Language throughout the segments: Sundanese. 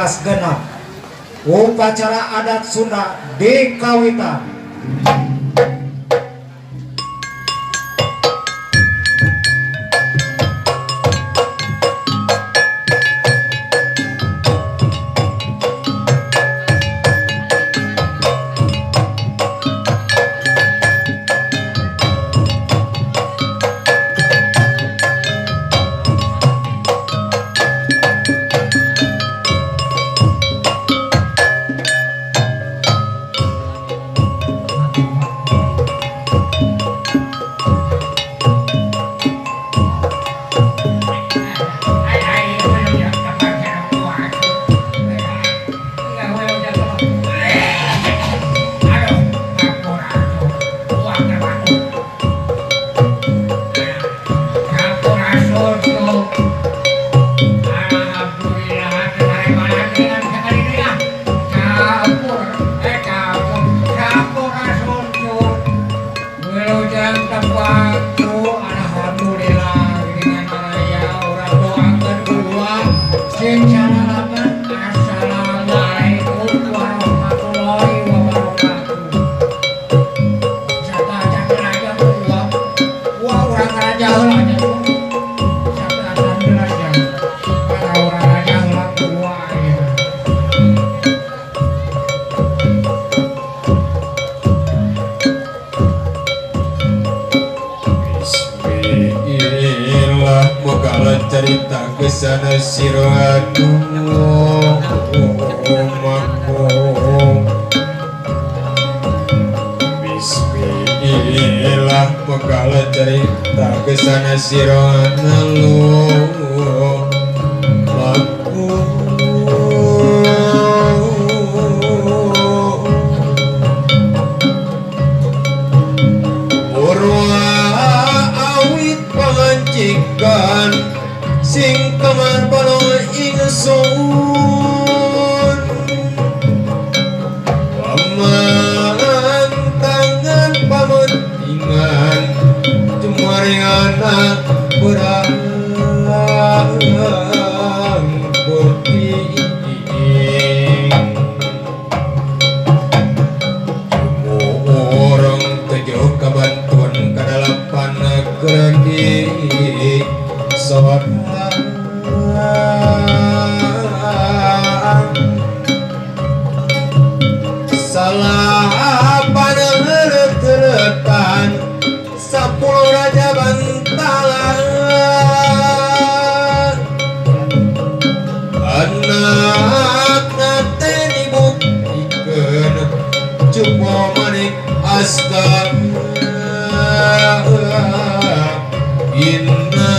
Alas Genep. Upacara adat Sunda di Kawitan. Cerita kesana siratu umaku. Bismillah bekal cerita kesana siratu maku. Purwa awit pangancikan sing kamar balong ingsun paman tangan pamuntingan jemaringana berang putih orang tujuh kabantuan kadalapan negeri sorang salapan leret-leretan 10 raja bantalan anak nate dibuktikan cukup manik asta inna.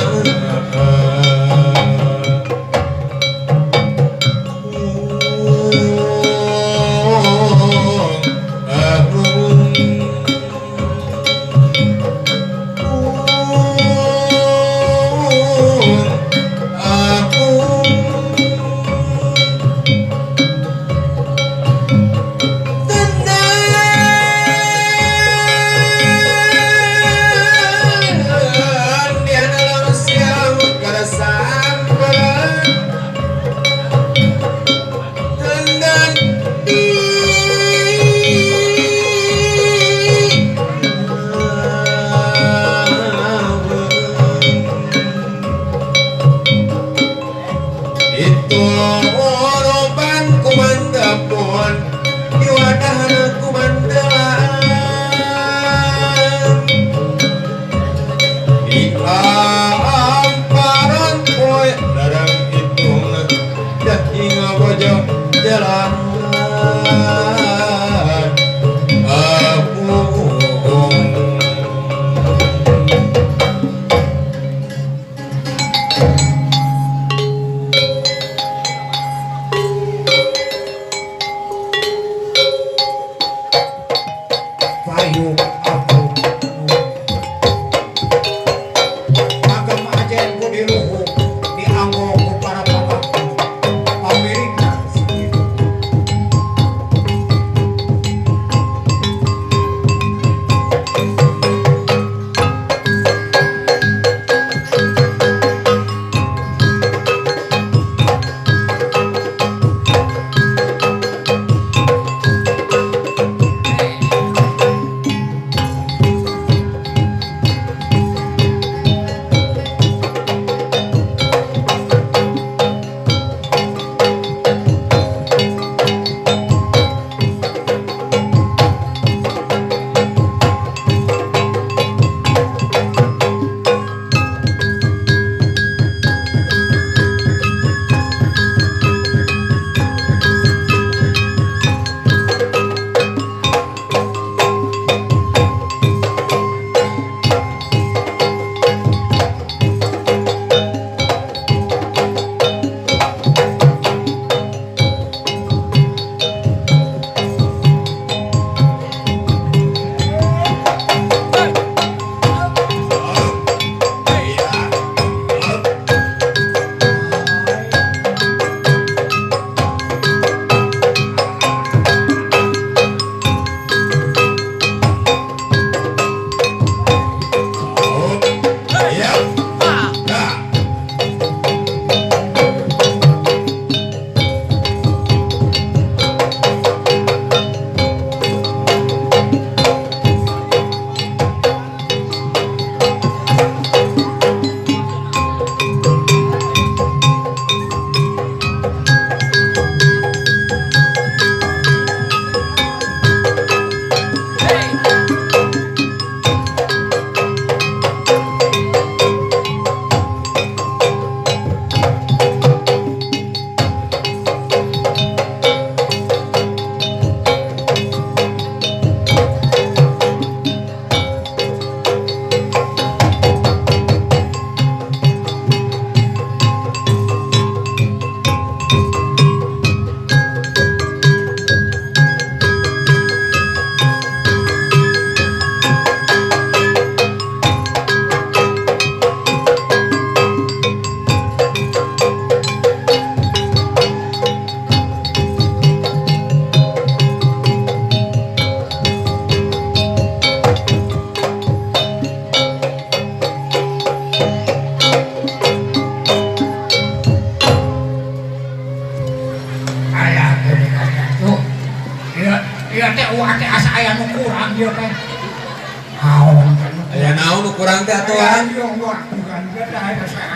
kurang teh atuan.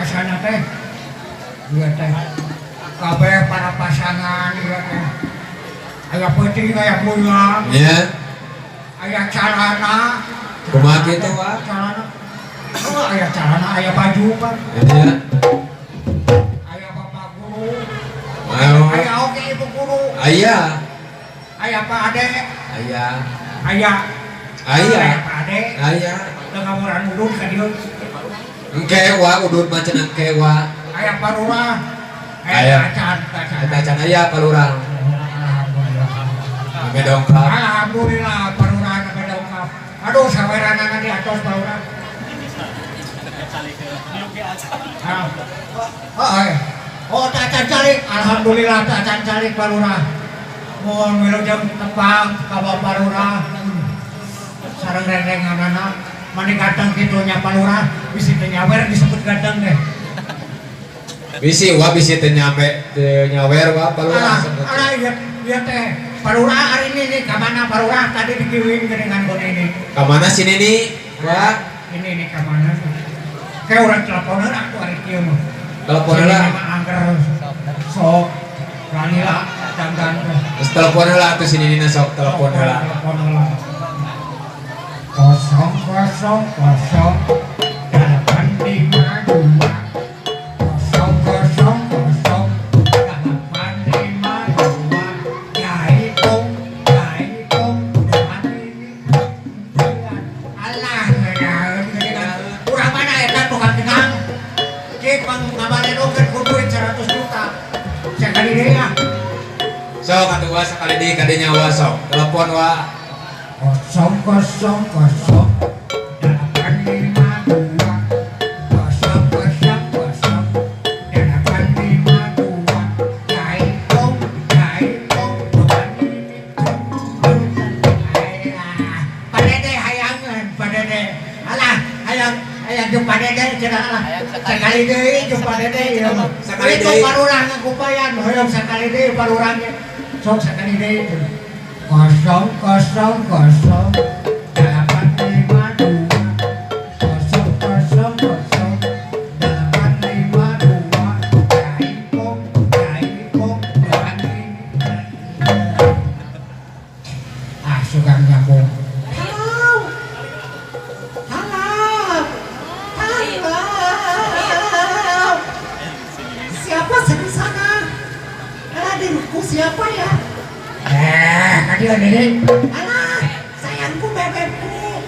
Asana teh. Ieu teh. Kabeh para pasangan ieu teh. Aya peuting aya puyang. Nya. Aya calana. Kumaha kitu, Wak? Calana. Oh, aya calana, aya baju, Pak. Nya. Aya bapak guru. Ayo. Aya oge ibu guru. Aya. Aya Pak Ade. Aya. Aya. Aya. Pak Ade. Aya. Teu ngamuran udud ka dieu. Engke wa udud mah cenah engke wa. Aya Pak Lurah. Aya. Acan, acan. Eta can aya Pak Lurah. Ame dongkap. Alhamdulillah Pak Lurah ame dongkap. Aduh saweranana di atos Pak Lurah. Oh, tak acan calik. Alhamdulillah tak acan calik Pak Lurah. Mohon wilujeng tepang ka Bapak Lurah. Sareng reng-renganana mani ganteng kitu nya Pak Lurah, bisi teu nyawer disebut ganteng deh. Bisi wa bisi teu nyampe teu nyawer wa Pak Lurah. Alah ieu ieu teh Pak Lurah hari ini nih ka mana Pak Lurah tadi dikiwin geuningan ku nini. Ka mana si Nini? Wa ini nih ka mana? Kayak urang teleponan aku hari kieu mah. Telepon heula. Angker sok ranila dandan. Geus telepon heula atuh si Nini sok telepon heula. Telepon heula. 0 0 0 8 5 2 0 0 0 8 5 2 Jaipong Jaipong alah urang mana eta tukang genang cik pang ngabaredokeun ku duit 100 juta sakali deui ah Sok atuh wa sakali deui ka dinya wa sok telepon wa 0 0 0 8 5 2 0 0 0 8 5 2 Jaipong Jaipong Pak Dede hayangan Pak Dede alah hayang hayang jeung Pak Dede cenah alah sakali deui jeung Pak Dede ieu mah Sakali itu deui. Pak Lurah ngakupayan hoyong sakali deui Pak Lurah ge sok sakali deui 0 0 0 8 5 2 0 0 0 8 5 2 Jaipong Jaipong ah suka nyambung. Halo halo halo siapa sih di sana? Alah diriku siapa ya? Tadi ada nih. Alah sayangku bebekku,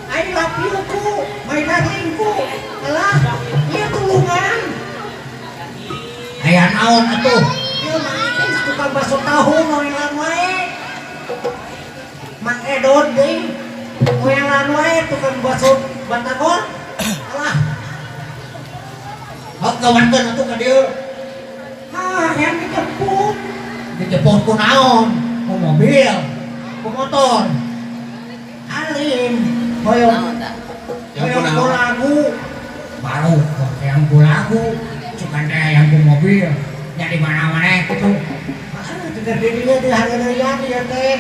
I love you ku, my darlingku. Alah iya tulungan. Aya naon atuh? Ieu Mang Ikin tukang bakso tahu ngoelan wae. Mang Edot deui ngoelan wae tukang bakso batagor. Alah. Hok gawankeun atuh ka dieu. Ah, yang dijemput. Dijemput ku naon? Ku mobil, ku motor. Alim, hoyong Yang hoyong ku lagu. Baru yang ku lagu, cuman teh yang ku mobil. Nya di mana-mana kitu. Ah, teu di dieu teh hareureyan ieu teh.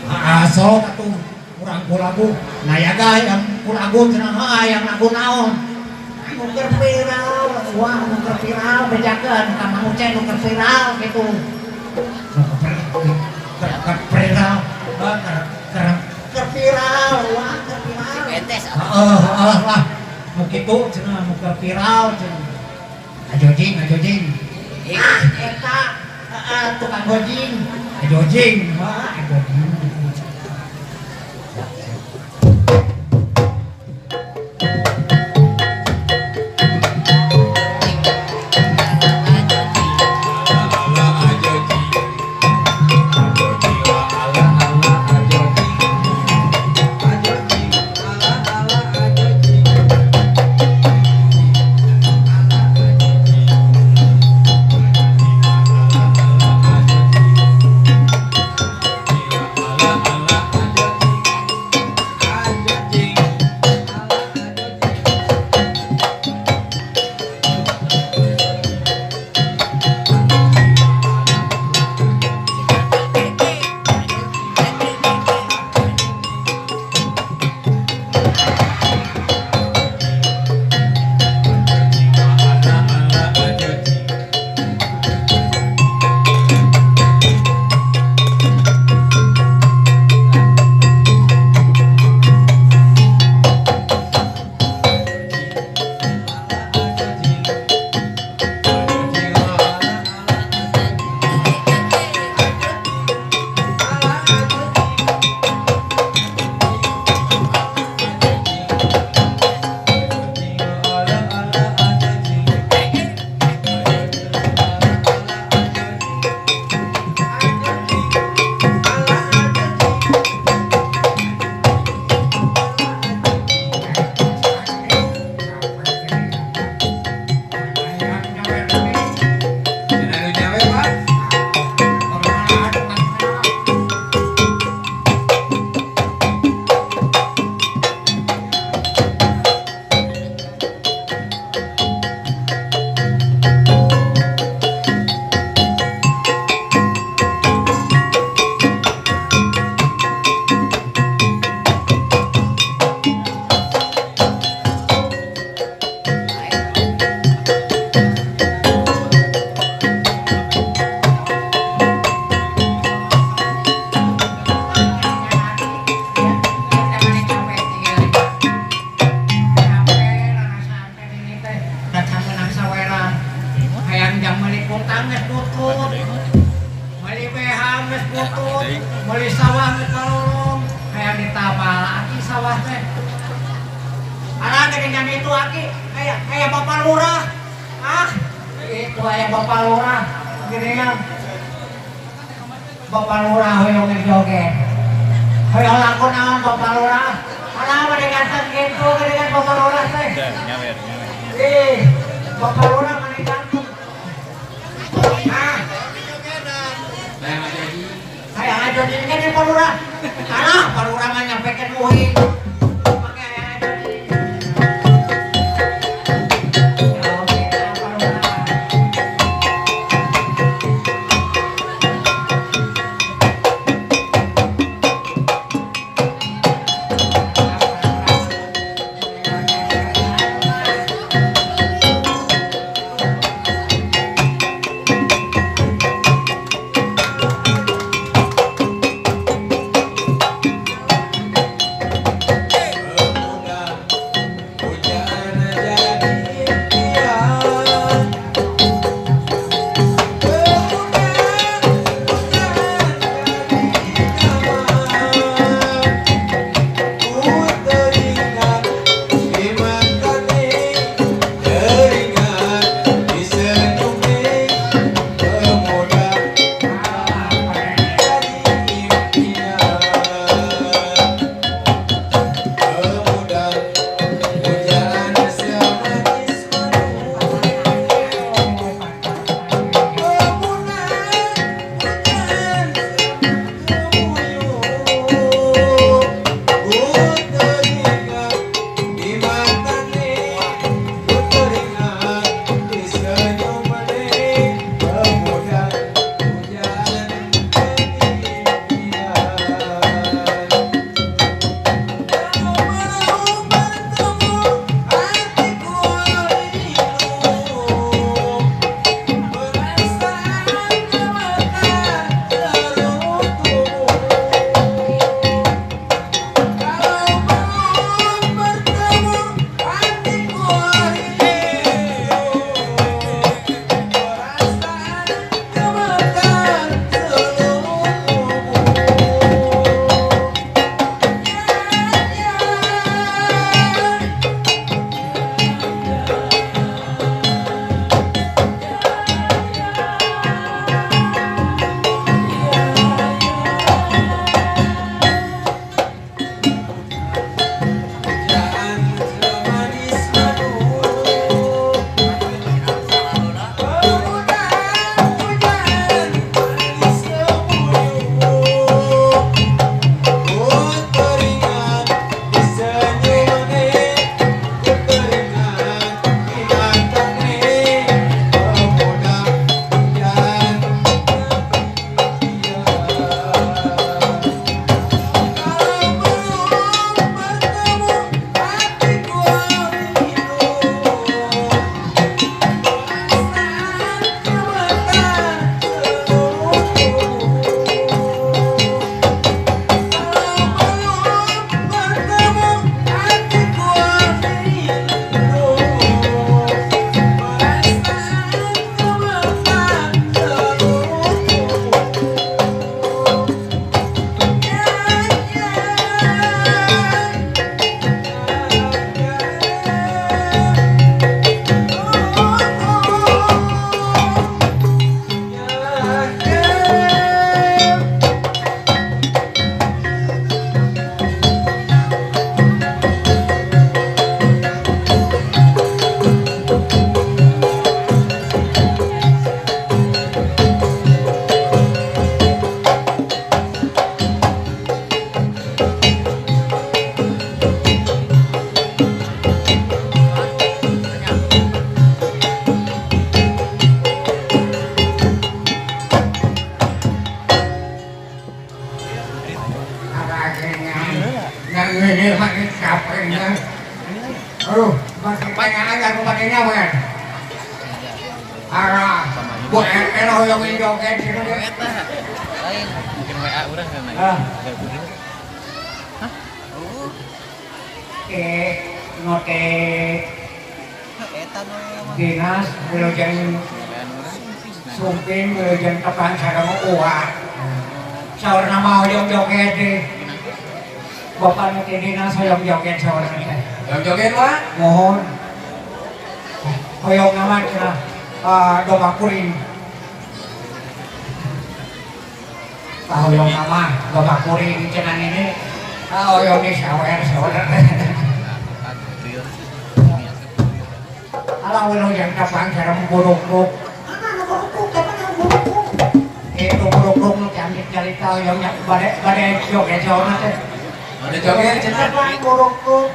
Ah, sok atuh urang ku lagu. Nayaga yang ku lagu cenah heuh yang lagu naon? Nu keur viral, wah nu keur viral bejakeun ka Mang Ucen nu keur viral kitu. Nu keur viral, keur viral, wah keur viral. Heeh, heeh lah. Nu kitu cenah nu keur viral cenah. Ngajojing, ngajojing. Ah, eta heeh tukang gojing. Ngajojing, wah ngajojing. geuningan itu aki aya aya Bapak Lurah. Ah, itu aya Bapak Lurah geuningan. Bapak Lurah hoyong joget. Hoyong laku naon Bapak Lurah? Alah mah ganteng kitu geuningan Bapak Lurah teh. Nyawer, nyawer. Ih, Bapak Lurah mah ganteng. Ah. Hayang ngajoget kan Pak Lurah. Alah, Pak Lurah mah nyampekeun uing. Pake hayang ngajoget. Joget Pak Lurah. Mungkin WA urang kan Ah. Hah? Oh. Ngote dinas wilujeng sumping wilujeng tepang sareng uak. Saurna mah hoyong joget deh. Bapak nu ti dinas hoyong joget saurna teh. Yang joget Wak. Mohon. Hoyong aman cenah. Domba kuring. Hoyong aman domba kuring cenah ini. Hoyong di sawer sawer. Alah wilujeng tepang sareng buruk-buruk. Ana buruk-buruk teh mana buruk-buruk. Itu buruk-buruk nu cantik carita hoyong nya bade bade joget saurna teh. Bade joget cenah. Buruk-buruk.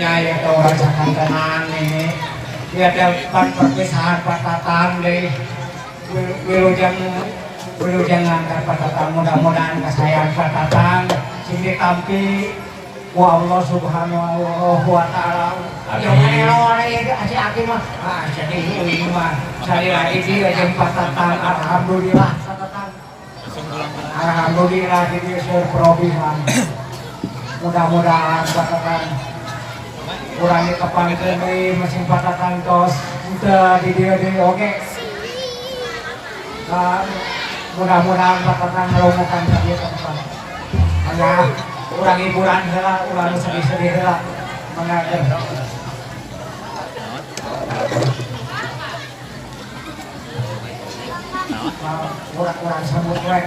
Nya ya teh urang sakantenan ini. Ieu teh pan perpisahan patatan deui. Wilujeng wilujeng ngantar patatan mudah-mudahan kasayang patatan sing ditampi ku Allah Subhanahu wa taala. Amin. Mah ah sedih euy mah salila di jeung patatan alhamdulillah patatan. Alhamdulillah di dieu seur perobihan. Mudah-mudahan patatan urang ditepangkeun deui mesin patatan tos teu di dieu deui oge. Mudah-mudahan patatan ngalumukan ka dieu tempat. Mangga urang hiburan heula, urang sedih-sedih heula. Mangga urang-urang sebut we.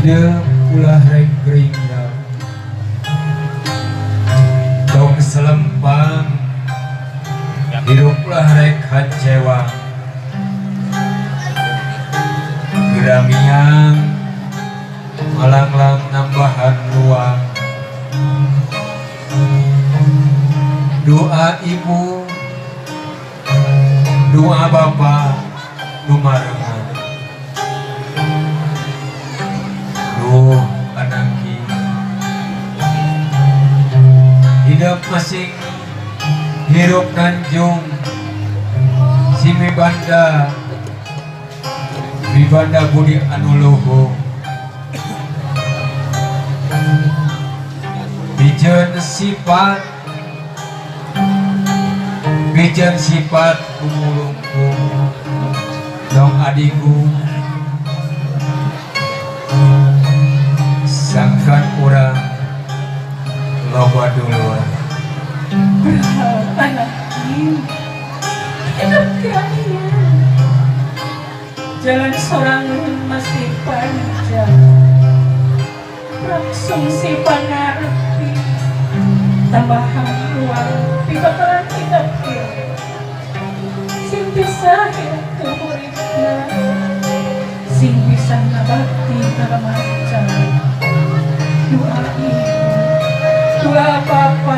Hidup ulah rek geringgam, tong selempang. Hirup ulah rek hancewang. Geramiang malanglang nambahan luang. Doa ibu, doa bapak nu marengan. Duh anaki, hidup masing hirup nanjung. Si mibanda, mibanda budi anu luhung. Bijeun sifat, bijeun sifat kumulungkung. Dong adigung, sangkan urang loba dulur. Anaki, hidup kalian. Jalan sorangan masih panjang. Langsung si pangarti. Tambahan ruang pibakalan hidup kieu. Sing bisa hidup huripna. Sing bisa ngabakti ka remaja. Doa ibu, doa bapa.